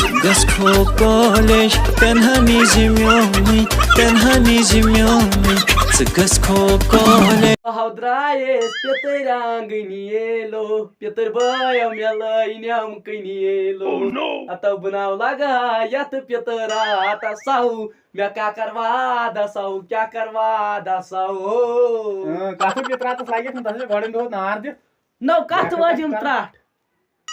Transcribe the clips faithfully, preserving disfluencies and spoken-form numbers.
گژھو کالج، تنہا نیٖزِ میونٕے، تنہا نیٖزِ میونٕے، ژٕ گژھو کالج۔ ہاو درٛایے أسۍ پیٚتٕرۍ آنٛگنہِ ییلو، پیٚتٕر بٲیو مےٚ لٲے نیمہٕ کٕنہِ ییلو۔ ہتو بہٕ ناو لگا یتھ پیٚتٕرا، ہتا ساو مےٚ کاکر وادا ساو، کیٛاہ کر وادا ساو۔ اۭں، کتھ پیٚتراتس لگہِ نہٕ، تتھ چھِ گۄڈٕ دۄہ نار دِتھ۔ نو، کتھ وٲج یِم ترٛٹھ؟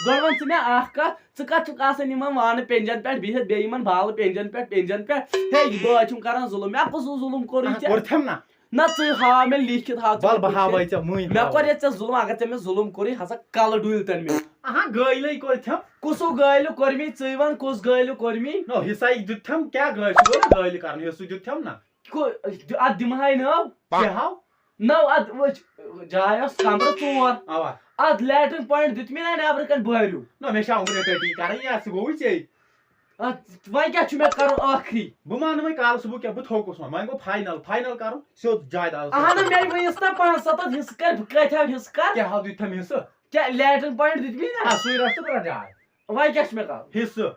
گۄڈٕ وَن ژٕ مےٚ اَکھ کَتھ، ژٕ کَتھ چھُکھ آسان یِمَن وانہٕ پینجَن پٮ۪ٹھ بِہِتھ، بیٚیہِ یِمَن بالہٕ پینجَن پٮ۪ٹھ، پینجَن پٮ۪ٹھ؟ ہے، یہِ بٲے چھُم کَران ظُلُم، مےٚ کُس ظُلُم کوٚرُے اَہَن، ژےٚ؟ کوٚرتھَم نہ۔ نہ، ژٕ ہاو مےٚ لیٖکھِتھ، ہاو ژٕ وَل، مےٚ بہٕ ہاوَے لیٖکھِتھ۔ ژےٚ وٕنۍ مےٚ کوٚر ہاوَے۔ ییٚتہِ ژےٚ ظُلُم، اگر ژےٚ مےٚ ظُلُم کوٚرُے، ہسا کَلہٕ ڈُلۍ تَن مےٚ۔ اَہَن، گٲلۍ کوٚرتھَم۔ کُسو گٲلۍ کوٚرمی ژٕے وَن، کُس گٲلۍ کوٚرمی؟ نو، حِصَے دیُتتھَم، کیٛاہ گٲلۍ چھُ کوٚرمُت؟ گٲلۍ کَرُن، حِصہٕ دیُتتھَم نہ۔ کو-، اَتھ دِمہٕ ہاے ناو۔ کیٛاہ ہاو؟ نو، اتھ وٕچھ، جاے ٲس کمرٕ ژور۔ اوا۔ اتھ لیٹرین پوینٹ دیُت مےٚ نا نیبرٕ کنہِ بٲرِو۔ نہ، مےٚ چھا اونٛگرِ ٹٔٹی کرٕنۍ، یا سُہ گوٚوُے ژےٚ۔ اتھ وۄنۍ کیٛاہ چھُ مےٚ کرُن ٲخری؟ بہٕ مانہٕ وۄنۍ کالہٕ صُبحُک کینٛہہ، بہٕ تھوٚکُس وۄنۍ، وۄنۍ گوٚو فاینل، فاینل کرُن سیوٚد جایدادس اہن، سۭتۍ۔ مےٚ ؤنِس نا پانٛژھ ستتھ حصہٕ کر، بہٕ کۭتۍ ہاو حصہٕ کر؟ کیٛاہ ہاو دیُتتھم حصہٕ؟ کیٛاہ لیٹرین پوینٹ دیُت مےٚ نا؟ آ، سُے رٹھ ژٕ، بہٕ رٹہٕ جاے۔ وۄنۍ کیٛاہ چھُ مےٚ کرُن؟ حصہٕ۔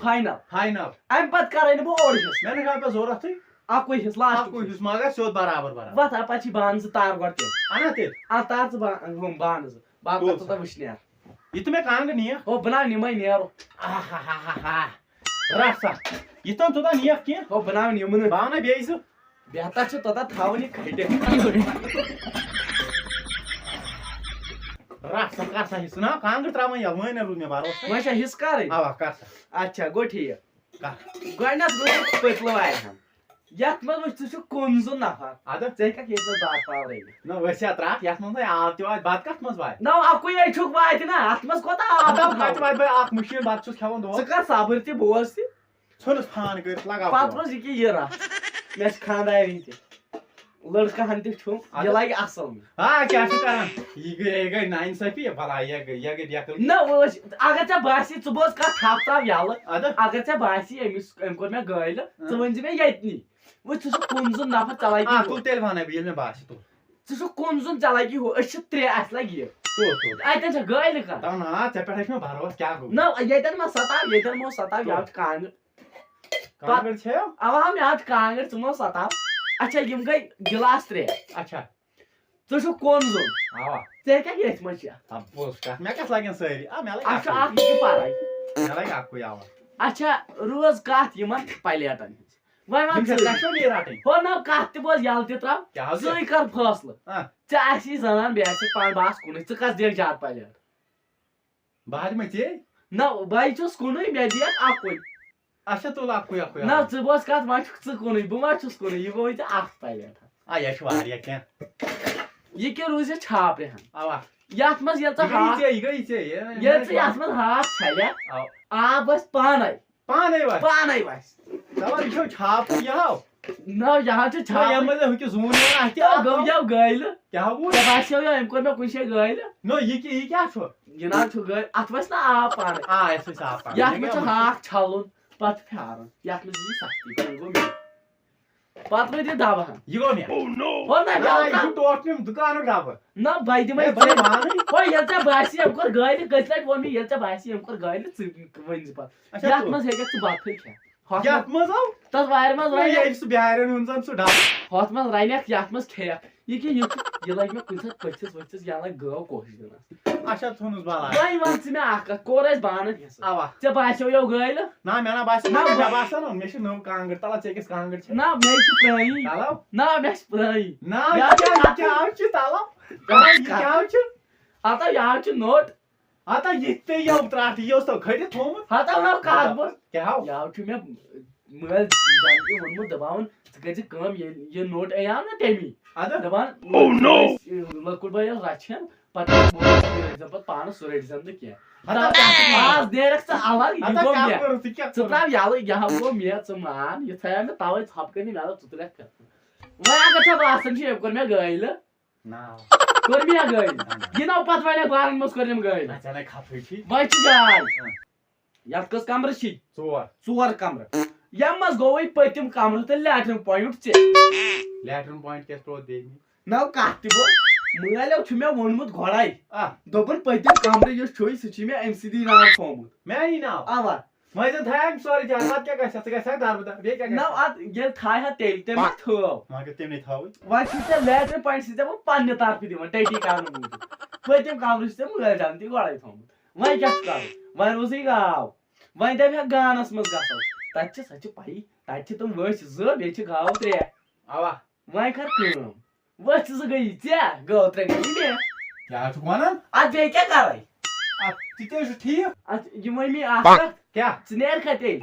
فاینل۔ فاینل۔ امہِ پتہٕ کرے نہٕ بہٕ اوٚڑ حصہٕ۔ مےٚ نہ چھُ اتھ پٮ۪ٹھ ضروٗرتھٕے۔ اکُے حصہٕ، لاسٹُک اکُے حصہٕ۔ حصہٕ، مگر سیوٚد برابر برابر۔ وۄتھ، اپٲرۍ چھی بانہٕ زٕ تار گۄڈٕ تُل۔ اَنا تیٚلہِ۔ آ، تار ژٕ با-، ہُم بانہٕ زٕ۔ بہٕ ہاو تُل تَتھ سا۔ ژٕ وٕچھ نیر۔ یہِ تہِ مےٚ کانٛگٕر نِیَکھ۔ ہو، بہٕ نہ نِمَے نیرو۔ آہاہاہا۔ رَٹھ سا۔ یہِ تام ژٕ تام نِیَکھ کینٛہہ۔ ہو، بہٕ نہ نِمہٕ نہٕ۔ بہٕ اَنَے بیٚیہِ زٕ۔ بہتر چھُ توٚتام تھاوُن یہِ کھٔٹِتھ۔ رَٹھ سا، کر سا حصہٕ۔ نہ، کانٛگٕر ترٛاوَن یَلہٕ، وۄنۍ نہ روٗد مےٚ بھروسہٕ۔ وۄنۍ چھا حصہٕ کَرٕنۍ؟ اَوا، کر سا۔ اچھا، گوٚو ٹھیٖک۔ کر۔ گۄڈٕنٮ۪تھ گوٚو پٔتلہٕ واریاہَن۔ یَتھ منٛز وٕچھ، ژٕ چھُکھ کُن زُن نفر۔ اَدٕ؟ ژٕ ہیٚکَکھ ییٚتہِ منٛز بَتہٕ پاورٕے نِتھ۔ نہ، ؤسۍ ہا ترٛٹھ، یَتھ منٛز نہٕ آب تہِ واتہِ، بَتہٕ کَتھ منٛز واتہِ؟ نہ، اَکُے ہے چھُکھ واتہِ نہ، اَتھ منٛز کوٗتاہ آب تَتھ چھُ واتہِ تھاوُن؟ واتہِ بہٕ اَکھ مُشکِل، بَتہٕ چھُس کھٮ۪وان دۄہَس۔ ژٕ کر صبٕر تہِ، بوز تہِ۔ ژھٕنُس فان کٔرِتھ، لگاو پتہٕ فون۔ روز یہِ کہِ یہِ رژھ۔ مےٚ چھِ خانٛدارِنۍ تہِ۔ لٔڑکہٕ ہن تہِ چھُم۔ اَدٕ؟ یہِ لگہِ اَصٕل مےٚ۔ آ، کیٛاہ چھُ کران؟ یہِ گٔے، یہِ گٔے نااِنصٲفی، یہِ بلاے، یہِ گٔے، یہِ گٔے بے عقلی۔ نہ، وۄنۍ ٲسۍ، اگر ژےٚ باسی، ژٕ بوز کَتھ، تھپھ تراو یَلہٕ۔ اَدٕ؟ اگر ژےٚ باسی، أمِس، أمۍ کوٚر مےٚ گٲلۍ، ژٕ اۭں۔ ؤنۍ زِ مےٚ ییٚتنٕے۔ وۄنۍ ژٕ چھُکھ کُن زُن نفر، ژےٚ لگی آ، ہُہ۔ تُل تیٚلہِ وَنَے بہٕ، ییٚلہِ مےٚ باسہِ، تُل۔ ژٕ چھُکھ کُن زُن، ژےٚ لگی ہُہ، أسۍ چھِ ترٛےٚ، اَسہِ لگہِ یہِ۔ تُل، تُل۔ اَتٮ۪ن چھےٚ گٲلۍ کانٛہہ؟ تَو نہ، ژےٚ پٮ۪ٹھ ہے چھُ مےٚ بھروسہٕ، کیٛاہ گوٚو؟ نہ، ییٚتٮ۪ن مہ ستاو، ییٚتٮ۪ن مہ ستاو، تُل۔ یَتھ چھِ کانٛگٕر۔ کانٛگٕر چھےٚ؟ اَوا، مےٚ آو کانٛگٕر، ژٕ مہ ستاو۔ اچھا، یِم گٔے گِلاس ترٛےٚ۔ اچھا۔ ژٕ چھُکھ کُن زُن۔ اَوا۔ ژےٚ کیٛاہ ییٚتھۍ منٛز چھِ؟ آ، بوز کَتھ، مےٚ کَتھ لَگن سٲری؟ آ، مےٚ لَگہِ اچھا، اَکُے۔ اَکھ یہِ چھِ پَرَے۔ مےٚ لَگہِ اَکُے، اَوا۔ اچھا، روز کَتھ یِمَن پلیٹَن ہِنٛز۔ وۄنۍ وَن یِم چھا ژٕ۔ ترٛےٚ چھِو بیٚیہِ رَٹٕنۍ؟ ہو نہ، کَتھ تہِ بوز، یَلہٕ تہِ ترٛاو۔ کیٛاہ حظ ژٕے یہِ؟ کَر فٲصلہٕ۔ آ۔ ژےٚ آسی زَنان، بیٚیہِ آسی پانہٕ، بہٕ آسہٕ کُنُے۔ ژٕ کَس دِکھ زیادٕ پلیٹ؟ بہٕ ہا دِمے ژےٚ۔ نہ، بہٕ ہَے چھُس کُنُے، مےٚ دِیَکھ اَکُے۔ اچھا، تُل اَکُے، اَکُے، نہ، اَکُے۔ ژٕ بوز کَتھ، وۄنۍ چھُکھ ژٕ کُنُے، بہٕ ما چھُس کُنُے، یہِ گوٚوُے ژےٚ اَکھ پلیٹ۔ آ، یہِ چھُ واریاہ کینٛہہ۔ یہِ کیٛاہ روٗزِ ژھاپرِ ہن؟ اَوا۔ یَتھ منٛز ییٚلہِ ژٕ یہِ گٔیی ہاکھ، ژےٚ، یہِ گٔیی ژےٚ، یہِ، ییٚلہِ ژٕ یَتھ منٛز ہاکھ چھَلکھ، اَوا۔ آب وَسہِ پانَے۔ پانے وَسہِ۔ پانے وَسہِ۔ چلو، یہِ چھو چھاپہٕ یہِ ہاو۔ نہ، یہِ ہاو چھُ نہ، چھاپہٕ۔ یَتھ منٛز ہُہ کہِ زوٗن یِوان، اَتھ تہِ تَو آو گوٚو گاو۔ یَو گٲلۍ۔ کیٛاہ گوٚو؟ ژےٚ باسیٚو یہِ أمۍ کوٚر مےٚ کُنہِ جایہِ گٲلۍ؟ نہ، یہِ کہِ-، یہِ کیٛاہ چھُ؟ یہِ نہ حظ چھُ گٲلۍ، اَتھ وَسہِ نہ آب پانے۔ آ، اَسہِ وَسہِ آب پانے۔ یَتھ یہِ منٛز چھُ کیٛاہ وَنان؟ ہاکھ چھَلُن، پَتہٕ پھیٛارُن۔ یَتھ منٛز یی سَختی، وۄنۍ گوٚو مےٚ۔ پتہٕ وٲتۍ یہِ دَبہٕ ہن۔ یہِ گوٚو مےٚ۔ Oh no! ہو نہ، نہ، یہِ یہِ ہاو چھُ ٹوٹھ نیُن دُکانُک ڈَبہٕ۔ نہ، بہٕ دِمے ہے، بہٕ ژےٚ۔ مانٕے۔ ہو، ییٚلہِ ژےٚ باسی، أمۍ کوٚر گٲلۍ، کٔژِ لَٹہِ ووٚن مےٚ، ییٚلہِ ژےٚ باسی، أمۍ کوٚر گٲلۍ، ژٕ ؤنۍ زِ پَتہٕ۔ اچھا، یَتھ تُل۔ منٛز ہیٚکَکھ ژٕ بَتہٕ پھٔلۍ کھٮ۪تھ۔ ہۄتھ یَتھ منٛز، منٛز آو؟ تَتھ وارِ منٛز ہے، وارِ۔ یہِ چھُ بِہارٮ۪ن ہُنٛد زَن سُہ ڈَبہٕ۔ ہۄتھ منٛز رَنَکھ، یَتھ منٛز کھیٚیَکھ۔ یہِ کہِ یہِ چھُ، یہِ لَگہِ مےٚ کُنہِ ساتہٕ پٔژھِس ؤژھِس یا لَگہِ گٲو کوٚش دِنَس۔ اچھا، ژھُنُس بَلاے۔ وۄنۍ وَن ژٕ مےٚ اَکھ کَتھ، کوٚر اَسہِ بانَن حِصہٕ؟ اَوا۔ ژےٚ باسیٚو یَو گٲلۍ؟ نہ، مےٚ نہ باسیٚو، نہ، مےٚ بہٕ باسان، مےٚ چھِ نٔو کانٛگٕر تَلہٕ، ژےٚ کِژھ کانٛگٕر چھِ؟ نہ، مےٚ چھِ پرٛٲنی۔ تَلہٕ؟ نہ، مےٚ چھِ پرٛٲنی۔ نہ، یہِ یَتھ کیٛاہ، یہِ کَتھ کیٛاہ چھُ تَلہٕ؟ یہِ یہِ کَتھ کیٛاہ چھُ؟ ہَتو، یہِ حظ چھُ نوٚٹ۔ ہَتو، یہِ تہِ یَو ترٛٹھ، یہِ اوس تو کھٔٹِتھ تھوٚومُت۔ ہَتو، نہ، کَتھ بہٕ؟ کیٛاہ ہو؟ یَو چھُ مےٚ مٲلۍ جان تہِ ووٚنمُت، دَپان، ژٕ کٔرۍ زِ کٲم، ییٚلہِ یہِ نوٹ اَیاو نہ تَمی۔ اَدٕ؟ دَپان، Oh no! أسۍ، لۄکُٹ بٲے ییٚلہِ رَچھِ ہن، پَتہٕ ییٚلہِ بوس، یہِ رٔٹۍ زٮ۪ن پَتہٕ پانَس، سُہ رٔٹۍ زٮ۪ن نہٕ کینٛہہ۔ ہَتو، دَپان، کیٛاہ چھُکھ وَنان؟ آز نیرَکھ ژٕ اَلگ، یہِ ہَتو، گوٚو کیٛاہ مےٚ۔ کوٚرُتھ ژٕ، کیٛاہ ژٕ کوٚرُتھ؟ ترٛاو یَلہٕ، یہِ ہا گوٚو مےٚ، ژٕ مان، یہِ تھایو مےٚ تَوَے ژھۄپہٕ کٔرِتھ، مےٚ دوٚپ، ژٕ تُلکھ کَتھ۔ وۄنۍ اگر ژےٚ باسان چھُ، أمۍ کوٚر مےٚ گٲلۍ، نہ۔ کوٚر مےٚ گٲلۍ۔ نہ، نہ۔ یہِ ناو پَتہٕ وَنہِ بارَن منٛز کوٚر أمۍ گٲلۍ۔ نہ، ژےٚ نَے کھَتھٕے چھُے۔ وۄنۍ چھِ جاے۔ ہہ۔ یَتھ کٔژ کَمرٕ چھی؟ ژور۔ ژور کَمرٕ۔ یَتھ منٛز گوٚوُے پٔتِم کَمرٕ تہٕ لیٹرِن پوینٹ ژےٚ۔ لیٹرِن پوینٹ کیٛاہ ترٛوو بیٚیہِ؟ نہ، کَتھ تہِ گوٚو۔ مٲلۍ چھُ مےٚ ووٚنمُت گۄڈَے۔ آ۔ دوٚپُن، پٔتِم کَمرٕ یُس چھُے، سُہ چھُے مےٚ أمۍ سٕنٛدی ناو تھوٚومُت۔ میٛانی ناو؟ اَوا۔ وۄنۍ زن تھایہِ أمۍ سورُے جان، پتہٕ کیٛاہ گژھِ؟ ژٕ گژھِ ہا دربہٕ در، بیٚیہِ کیٛاہ گژھِ؟ نہ، اتھ ییٚلہِ تھایہِ ہا تیٚلہِ، تٔمۍ ما تھٲو؟ مگر تٔمۍ نے تھاوٕے۔ وۄنۍ چھُے ژےٚ لیٹرین پوینٹ چھُے ژےٚ بہٕ پننہِ طرفہٕ دِوان ٹٹی کرنہٕ موٗجوٗب۔ پٔتِم کمرٕ چھُے ژےٚ مٲلۍ جان تہِ گۄڈے تھومُت۔ وۄنۍ کیٛاہ چھُ کرُن؟ وۄنۍ روزٕے گاو۔ وۄنۍ دپہِ ہا گانس منٛز گژھو۔ تتہِ چھِ، سۄ چھِ پَیی، تتہِ چھِ تِم ؤسۍ زٕ، بیٚیہِ چھِ گاوٕ ترٛےٚ۔ اوا۔ وۄنۍ کر کٲم، ؤسۍ زٕ گٔیی ژےٚ، گٲو ترٛےٚ گٔیی مےٚ۔ کیٛاہ چھُکھ ونان؟ اتھ بیٚیہِ کیٛاہ کرے؟ اتھ تہِ کیٛاہ چھُ ٹھیٖک؟ اتھ یہِ وۄنۍ مےٚ اکھ کتھ، کیٛاہ؟ ژٕ نیرکھا تیٚلہِ؟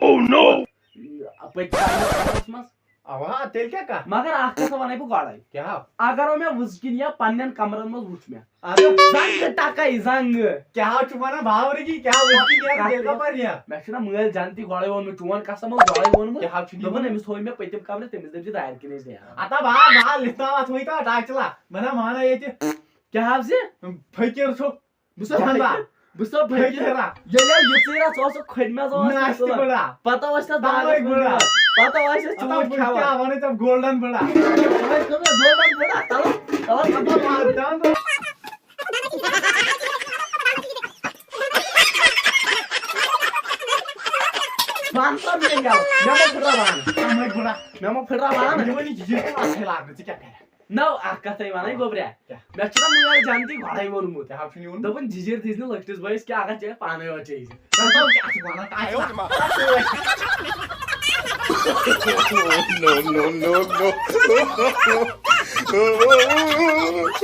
پٔتۍ کمرس منٛز۔ اوا، تیٚلہِ کیٛاہ کتھ؟ مگر اکھ کتھ ونَے بہٕ گۄڈے۔ کیٛاہ؟ اگر وۄنۍ مےٚ وٕچھ کِنۍ یا پننٮ۪ن کمرن منٛز وٕچھ مےٚ، اَدٕ زنٛگہٕ ٹکے زنٛگہٕ۔ کیٛاہ چھُکھ ونان؟ باورٕکی کیٛاہ وٕچھ کِنۍ یا تیٚلہِ کپٲرۍ یا؟ مےٚ چھُنہ مٲلۍ جان تہِ گۄڈے ووٚنمُت، چون قسم اوس گۄڈے ووٚنمُت۔ کیٛاہ چھُ نہٕ دوٚپُن یِوان؟ أمِس تھوٚو مےٚ پٔتِم کمرٕ، تٔمِس دٔپۍ زِ دارِ کِنۍ ٲسۍ نیران۔ اتا بال بال لِتھناو اتھ وۄنۍ تہٕ ٹاچہِ لا۔ بنہ مانا ییٚتہِ۔ کیٛاہ حظ یہِ؟ فقیٖر چھُکھ۔ بہٕ چھُس فقیٖر۔ فقیٖر۔ بہٕ چھُس فقیٖر۔ فقیٖرا۔ ییٚلہِ یہِ ژیٖرۍ ژٕ اوسُکھ کھٔٹۍ مٮ۪ژ اوس ناشتہٕ بڑا۔ پتہ اوس تتھ تَوَے داغس منٛز بڑا۔ یِوان۔ پتہ اوس أسۍ اتا ژوٗنٛٹھۍ بہٕ کھٮ۪وان۔ کیٛاہ ونے ژےٚ گولڈن بڑا۔ وۄنۍ کٔر مےٚ گولڈن بڑا۔ تَلہٕ، تَلہٕ، تَلہٕ۔ اتا بال دان۔ وَن سا مےٚ یَلہٕ۔ مےٚ مہ پھٕٹراو وَن۔ تمے بڑا۔ مےٚ مہ پھٕٹراو وَن۔ یہِ وَنہِ یہِ چھُ اَتھے لاگنہٕ، ژٕ کیٛاہ کَرکھ؟ نو، اکھ کتھے ونے گوٚبریا۔ کیٛاہ؟ مےٚ چھُنہ مٲلۍ جان تہِ گۄڈے ووٚنمُت۔ کیٛاہ چھُنہٕ یہِ ووٚنمُت؟ دوٚپُن جِجِر دیٖزِ نہٕ لۄکٹِس بٲیِس کینٛہہ، اگر ژےٚ پانے یوت چھے۔ ژٕ کیٛاہ چھُکھ وَنان؟ تَتہِ چھُ No, no, no,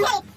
no.